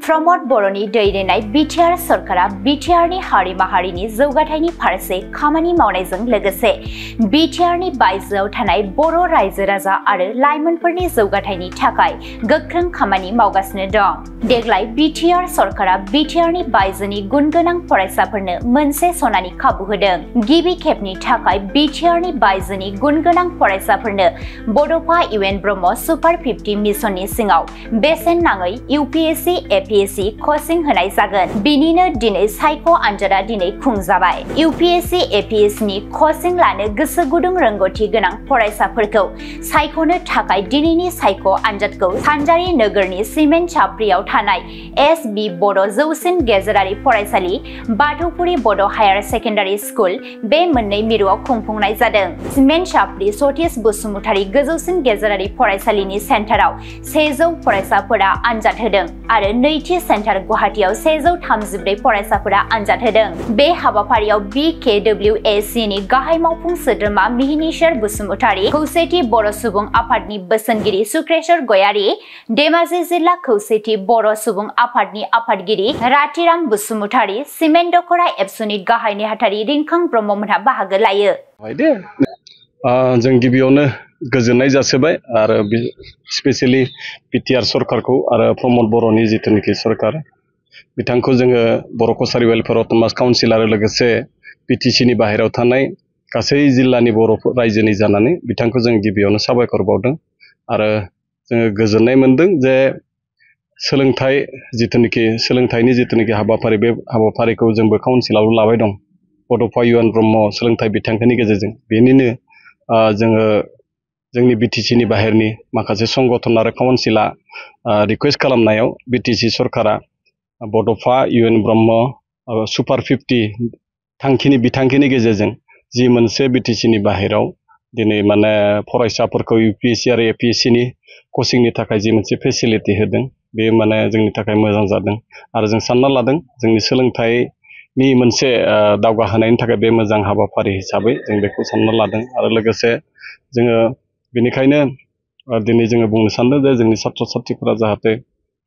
प्रमोद बर'नि दैदेननाय बिटिआर सरकारा बिटिआरनि हारि माहारिनि जौगाथायनि फारसे खामानि मावनायजों लोगोसे बिटिआरनि बायजोआव थानाय बर' रायजो राजा आरो लाइमोनफोरनि जौगाथायनि थाखाय गोख्रों खामानि मावगासिनो दं। देग्लाय बिटिआर सरकारा बिटिआरनि बायजोनि गुनगोनां फरायसाफोरनो मोनसे सनानि खाबु होदों। गिबि खेबनि थाखाय बिटिआरनि बायजोनि गुनगोनां फरायसाफोरनो बड'फा इउएन ब्रह्म सुपार 50 मिशननि सिङाव बेसेन नाङै यूपीएससी एपीएससी कोचिं होनाय जागोन। बिनिनो दिनै सायख' आनजादा दिनै खुंजाबाय। यूपीएससी एपीएससी नि कोचिं लानो गोसो गुदुं रोंगौथि गोनां फरायसाफोरखौ सायख'नो थाखाय दिनैनि सायख' आनजादखौ सानजारि नोगोरनि सिमेन्ट चापरियाव थानाय एसबी बड' जौसिन गेजेरारि फरायसालि, बाथौफुरि बड' हायार सेकेन्डारि स्कुल बे मोननै मिरुआव खुंफुंनाय जादों। सिमेन्ट चापरि सतीश बसुमतारी गोजौसिन गेजेरारि फरायसालिनि सेन्टाराव 100 फरायसाफोरा आनजाद होदों आरो नैथि सेन्टार गुवाहाटीआव 134 फरायसाफोरा आनजाद होदों। बे हाबाफारियाव BKWAC नि गाहाय मावफुं सोद्रोमा मिहिनीश्वर बसुमतारी, खौसेथि बर' सुबुं आफादनि बोसोनगिरि सुक्रेश्वर गयारी, धेमाजि जिल्ला खौसेथि बर' सुबुं आफादनि आफादगिरि रातिराम बसुमतारी, सिमेन्ट दख'रा एबसुनि गाहाय नेहाथारि रिंखां ब्रह्ममोनहा बाहागो लायो। जों गिबियावनो गोजोननाय जासिबाय आरो स्पेसियेलि बिटिआर सरकारखौ आरो प्रमोद बर'नि जिथुनिखि सरकार बिथांखौ जोङो बर' कसारी वेलफेयार अट'नमास काउन्सिल आरो लोगोसे बिटिसिनि बाहेरायाव थानाय गासै जिल्लानि बर' रायजोनि जानानै बिथांखौ जों गिबियावनो साबायखर बावदों आरो जोङो गोजोननाय मोनदों जे सोलोंथाइनि जिथुनिखि हाबाफारि बे हाबाफारिखौ जोंबो काउन्सिलाव लाबाय दं बड'फा इउएन ब्रह्म सोलोंथाइ बिथांखिनि गेजेरजों। बेनिनो जोङो जोंनि बिटिसिनि बाहेरनि माखासे संगठन आरो काउन्सिला रिकुवेस्ट खालामनायाव बिटिसि सरकारा बड'फा इउएन ब्रह्म सुपार 50 बिथांखिनि गेजेरजों जि मोनसे बिटिसिनि बाहेराव दिनै माने फरायसाफोरखौ यूपीएससी आरो एपीएससीनि कचिंनि थाखाय जि मोनसे फेसिलिटि होदों बे माने जोंनि थाखाय मोजां जादों आरो जों सानना लादों जोंनि सोलोंथाइनि मोनसे दावगाहोनायनि थाखाय बे मोजां हाबाफारि हिसाबै जों बेखौ सानना लादों आरो लोगोसे जोङो बेनिखायनो दिनै जोङो बुंनो सानदों जे जोंनि छात्र छात्रीफोरा जाहाथे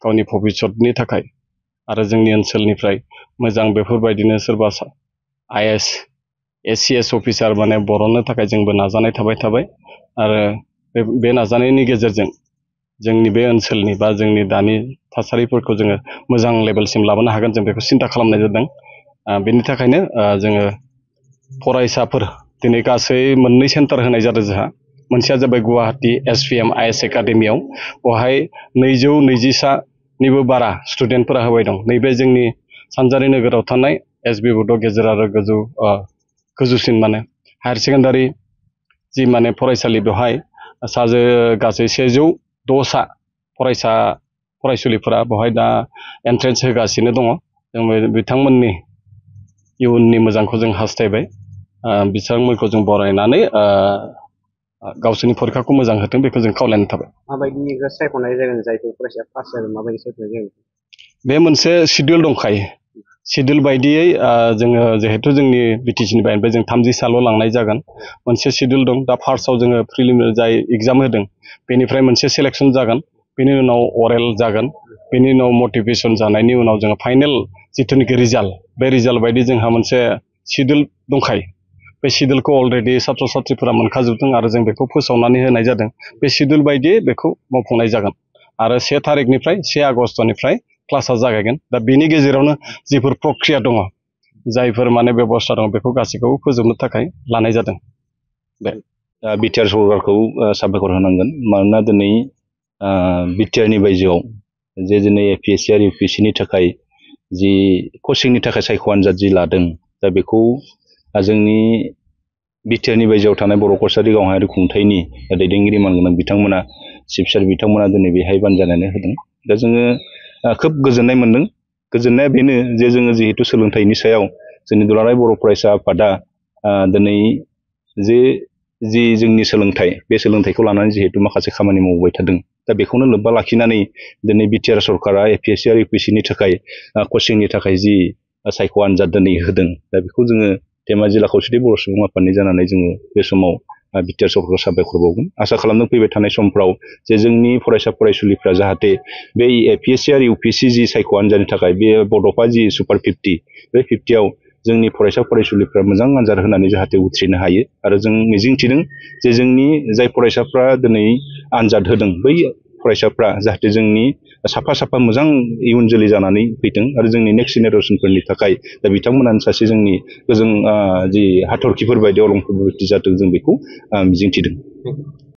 गावनि भबिष्यतनि थाखाय आरो जोंनि ओनसोलनिफ्राय मोजां बेफोरबायदिनो सोरबा आईएएस एसीएस अफिसार माने बरननो थाखाय जोंबो नाजानाय थाबाय आरो बे नाजानायनि गेजेरजों जोंनि बे ओनसोलनि बा जोंनि दानि थासारिफोरखौ जोङो मोजां लेभेलसिम लाबोनो हागोन जों बेखौ सिन्था खालामनाय जादों। बेनि थाखायनो जोङो फरायसाफोर दिनै गासै मोननै सेन्टार होनाय जादों जोंहा। मोनसेया जाबाय गुवाहाटी SPM IS एकाडेमियाव बेवहाय 220निबो बारा स्टुडेन्टफोरा होबाय दं। नैबे जोंनि सानजारि नोगोराव थानाय एसबी बड' गेजेर आरो गोजौसिन माने हायार सेकेन्डारि जि माने फरायसालि बेवहाय गासै 106 फरायसुलिफोरा बेवहाय दा एन्ट्रेन्स होगासिनो दङ। जों बिथांमोननि इयुननि मोजांखौ जों हास्थायबाय बिथांमोनखौ जों बरायनानै गावसोरनि फरिखाखौ मोजां होथों बेखौ जों खावलायनाय थाबाय। माबायदि सायख'नाय जागोन जायफोर फरायसाया पास जागोन माबायदि सायख'नाय जागोन? बे मोनसे शिडिउल दंखायो। शिडिउल बायदियै जोङो जिहेथु जोंनि बिटिसिनि बायनिफ्राय जों 30 साल' लांनाय जागोन मोनसे शिडिउल दं। दा फार्स्टआव जोङो प्रिलिमिनारि जाय एग्जाम होदों बेनिफ्राय मोनसे सिलेक्सन जागोन, बेनि उनाव अरेल जागोन, बेनि उनाव मटिभेसन जानायनि उनाव जोङो फाइनेल जिथुनिखि रिजाल्ट बे रिजाल्ट बायदि जोंहा मोनसे शिडिउल दंखायो। बे शिडिउलखौ अलरेडि छात्र छात्रीफोरा मोनखाजोबदों आरो जों बेखौ फोसावनानै होनाय जादों। बे शिडिउल बायदियै बेखौ मावफुंनाय जागोन आरो 1 आगस्टनिफ्राय क्लासा जागायगोन। दा बेनि गेजेरावनो जिफोर प्रक्रिया दङ जायफोर माने बेबस्था दङ बेखौ गासैखौबो फोजोबनो थाखाय लानाय जादों। बिटिआर सरकारखौ साबायखर होनांगोन मानोना दिनै बिटिआरनि बायजोआव जे दिनै एपीएससी आरो यूपीएससीनि थाखाय जि कचिंनि थाखाय सायख' आनजाद जि लादों दा बेखौ जोंनि बिटिआरनि बायजोआव थानाय बर' कसारी गावहारि खुंथायनि दैदेनगिरि मानगोनां बिथांमोना चिफ सार बिथांमोना दिनै बेहाय बानजायनानै होदों। दा जोङो खोब गोजोननाय मोनदों। गोजोननाया बेनो जे जोङो जिहेतु सोलोंथाइनि सायाव जोंनि दुलाराय बर' फरायसा आफादा दिनै जि जोंनि सोलोंथाइ बे सोलोंथाइखौ लानानै जिहेतु माखासे खामानि मावबाय थादों दा बेखौनो लोब्बा लाखिनानै दिनै बिटिआर सरकारा एपीएससी आरो यूपीएससीनि थाखाय कचिंनि थाखाय जि सायख' आनजाद दिनै होदों दा बेखौ जोङो धेमाजि जिल्ला खौसेथि बर' सुबुं आफादनि जानानै जोङो बे समाव बिटिआर सरकारखौ साबायखर बावगोन आसा खालामदों फैबाय थानाय समफ्राव जे जोंनि फरायसा फरायसुलिफ्रा जाहाथे बे एपिएससि आरो इउपिएससि जि सायख' आनजादनि थाखाय बे बड'फा जि सुपार 50 बे 50आव जोंनि फरायसा फरायसुलिफ्रा मोजां आनजाद होनानै जाहाथे उथ्रिनो हायो आरो जों मिजिंथिदों जे जोंनि जाय फरायसाफ्रा दिनै आनजाद होदों बै फरायसाफ्रा जाहाथे जोंनि साफा मोजां इयुन जोलै जानानै फैथों आरो जोंनि नेक्स्ट जेनेरेसनफोरनि थाखाय दा बिथांमोनानो सासे जोंनि गोजों जि हाथरखिफोर बायदि अलंफोर बायदि जाथों जों बेखौ मिजिंथिदों।